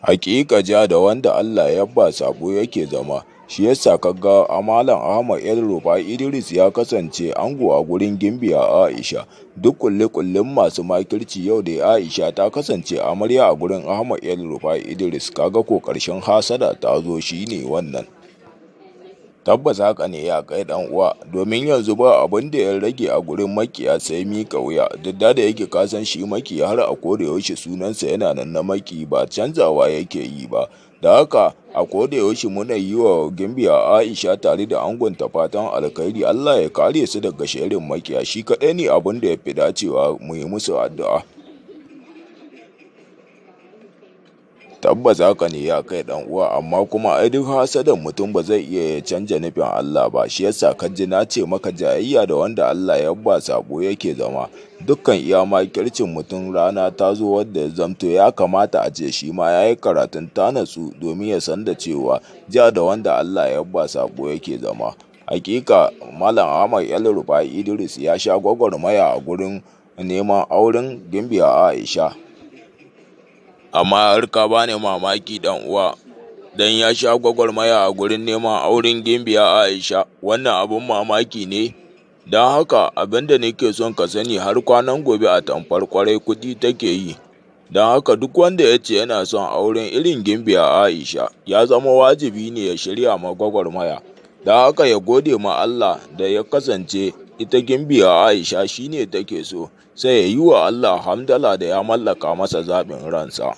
Haƙiƙa ja da wanda Allah ya ba sabo yake zama, shi yasa ka ga Malam Ahmad El Rufai Idris ya kasance ango a gurin Gimbiya Aisha. Duk ƙulle-ƙullen masu makirci, yau dai Aisha ta kasance amarya a gurin Ahmad El Rufai Idris, kaga ko ƙarshen hasada ta zo, shi ne wannan. Tabbas haka ne ya kai ɗan uwa, domin yanzu ba abin da ya rage a gurin maƙiya sai miƙa wuya, duk da yake ka san shi maƙiyi har a koda yaushe sunansa yana nan na maƙiyi, ba canzawa yake yi ba. Da haka a koda yaushe muna yi wa Gimbiya Aisha tare da angonta fatan alkhairi, Allah ya kare su daga sharrin maƙiya, shi kaɗai ne abin da ya fi dacewa mu yi musu addu'a. Tabbas haka ne ya kai ɗan uwa, amma kuma ai duk hasadan mutum ba zai iya ya canja nufin Allah ba, shi yasa ka ji na ce maka jayayya da wanda Allah ya ba sabo yake zama. Dukkan iya makircin mutum, rana ta zo wadda ya zamto ya kamata a ce shi ma ya yi karatun ta natsu domin ya san da cewa ja da wanda Allah ya ba sabo yake zama. Hakika Malam Ahmad El Rufai Idris ya sha gwagwarmaya a gurin neman auren Gimbiya Aisha. Amma har ka bani mamaki dan uwa, dan ya sha gwagwarmaya a gurin neman auren Gimbiya Aisha, wannan abun mamaki ne. Don haka abin da nake son ka sani, har kwanan gobe atamfar kwarai kuɗi take yi. Don haka duk wanda ya ce yana son auren irin Gimbiya Aisha, ya zama wajibi ne ya shirya ma gwagwarmaya. Don haka ya gode ma Allah da ya kasance ita Gimbiya Aisha shine take so, sai ya yi wa Allah hamdala da ya mallaka masa zaɓin ransa.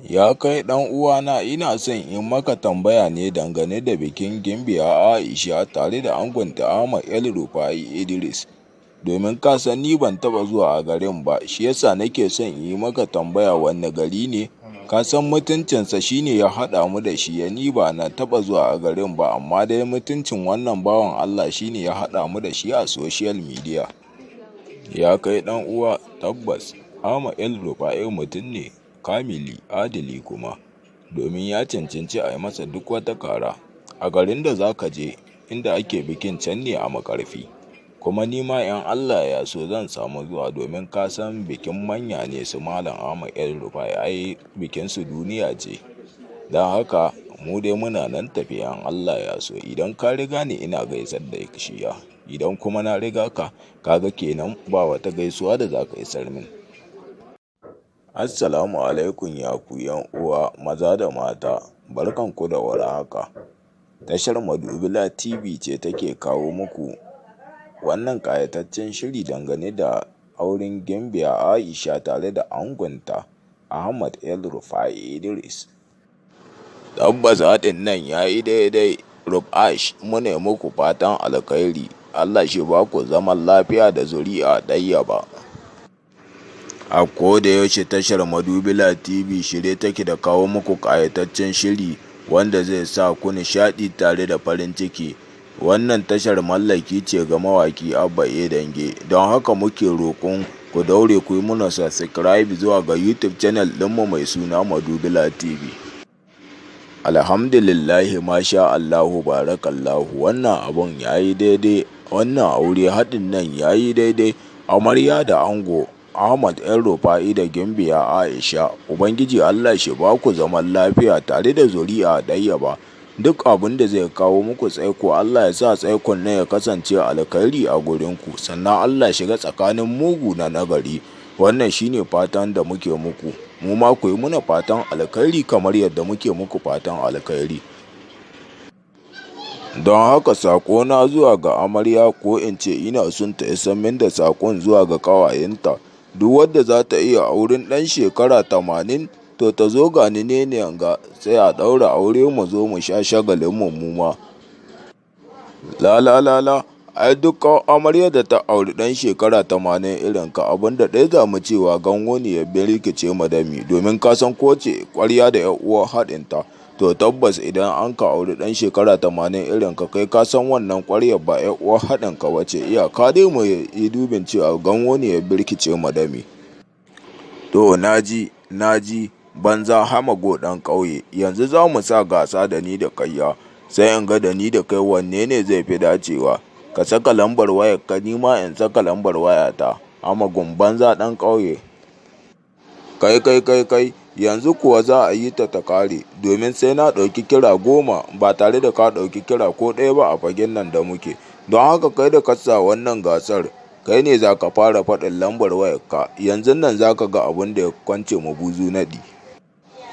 Ya kai ɗan uwana, ina son in maka tambaya ne dangane da bikin Gimbiya Aisha tare da angonta Ahmad El Rufai Idris. Domin ka san ni ban taɓa zuwa a garin ba, shi yasa nake son in yi maka tambaya, wanne gari ne? Ka san mutuncinsa shine ya haɗa mu da shi, ni ba na taɓa zuwa a garin ba, amma dai mutuncin wannan bawan Allah shine ya haɗa mu da shi a social media. Ya kai ɗan uwa, tabbas Ahmad El Rufai mutum ne kamili, adili kuma, domin ya cancanci a yi masa duk wata kara. A garin da za ka je inda ake bikin can ne a Makarfi. Kuma ni ma in Allah ya so zan samu zuwa, domin ka san bikin manya ne, su Malam Ahmad El Rufai ai bikinsu duniya ce. Don haka mu dai muna nan tafe in Allah ya so. Idan ka riga ni ina gaisar da shiya, idan kuma na riga ka, kaga kenan ba wata gaisuwa da za ka isar min. Assalamu alaikum ya ku yan uwa maza da mata, barkanku da warhaka. Tashar Madubila TV ce take kawo muku wannan ƙayataccen shiri dangane da auren Gimbiya Aisha tare da angonta Ahmad El Rufai Idris. Tabbas haɗin nan ya yi daidai, Rufash, muna muku fatan alkhairi, Allah shi ba ku zaman lafiya da zuri'a ɗayyaba. A koda yaushe tashar Madubila TV shirye take da kawo muku ƙayataccen shiri wanda zai sa ku nishaɗi tare da farin ciki. Wannan tashar mallaki ce ga mawaƙi Abba A Dange, don haka muke roƙon ku daure ku yi muna subscribe zuwa ga YouTube channel ɗinmu mai suna Madubila TV. Alhamdulillahi, masha Allahu, barakallahu, wannan abun ya yi daidai, wannan aure haɗin nan ya yi daidai, amarya da ango Ahmad El Rufai da Gimbiya Aisha, Ubangiji Allah shi ba ku zaman lafiya tare da zuri'a ɗayyaba. Duk abin da zai kawo muku tsaiko, Allah ya sa tsaikon nan ya kasance alkhairi a gurinku, sannan Allah shiga tsakanin mugu na nagari. Wannan shine fatan da muke muku, mu ma ku yi muna fatan alkhairi kamar yadda muke muku fatan alkhairi. Don haka saƙona zuwa ga amarya, ko in ce ina son ta isar min da saƙon zuwa ga ƙawayenta, duk wadda za ta iya auren ɗan shekara 80, to ta zo gani ne ga sai a ɗaura aure, mu zo mu sha shagalin mu ma. La la la la, ai duk amaryar da ta auri ɗan shekara 80 irin ka, abin da ɗaya za mu cewa ganwo ne ya birkice madami, domin ka san ko ce ƙwarya da ƴar uwar haɗinta. To tabbas idan an ka auri ɗan shekara 80 irin ka, kai ka san wannan ƙwaryar ba ƴar uwar haɗin ka bace, iyaka dai mu yi dubin cewa ganwo ne ya birkice madami. To naji naji banza hamago ɗan ƙauye, yanzu za mu sa gasa da ni da kaiya, sai in ga da ni da kai wanne ne zai fi dacewa. Ka saka lambar wayar ka, ni ma in saka lambar wayata. Hamagun banza ɗan ƙauye. Kai kai kai kai, Yanzu kuwa za a yi ta ta ƙare, domin sai na ɗauki kira 10 ba tare da ka ɗauki kira ko ɗaya ba a fagen nan da muke. Don haka kai da ka sa wannan gasar, kai ne za ka fara faɗin lambar wayarka. Yanzun nan za ka ga abin da ya kwance ma buzu naɗi.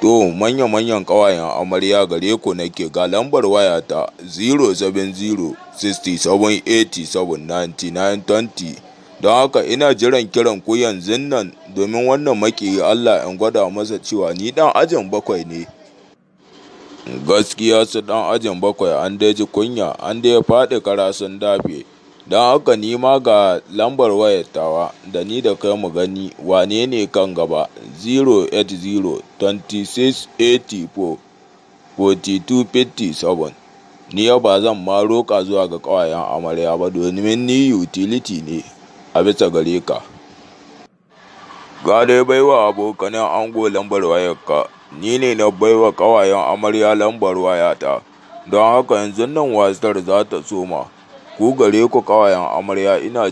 To manya-manyan ƙawayen amarya gare ku nake ga lambar wayata 070 67 87 99 20. Don haka ina jiran kiran ku yanzun nan domin wannan maƙiyi Allah in gwada masa cewa ni ɗan ajin 7 ne. Gaskiya su ɗan ajin 7 an dai ji kunya, an dai faɗi kara sun dafe. Don haka ni ma ga lambar wayar tawa da ni da kai mu gani wane ne kan gaba 080 26 84 42 57. Ni ba zan ma roƙa zuwa ga ƙawayen amarya ba domin ni utility ne a bisa gare ka. Ka dai bai wa abokanan ango lambar wayarka, ni ne na bai wa ƙawayen amarya lambar wayata. Don haka yanzun nan wasar za ta soma. Ku gare ku ƙawayen amarya ina.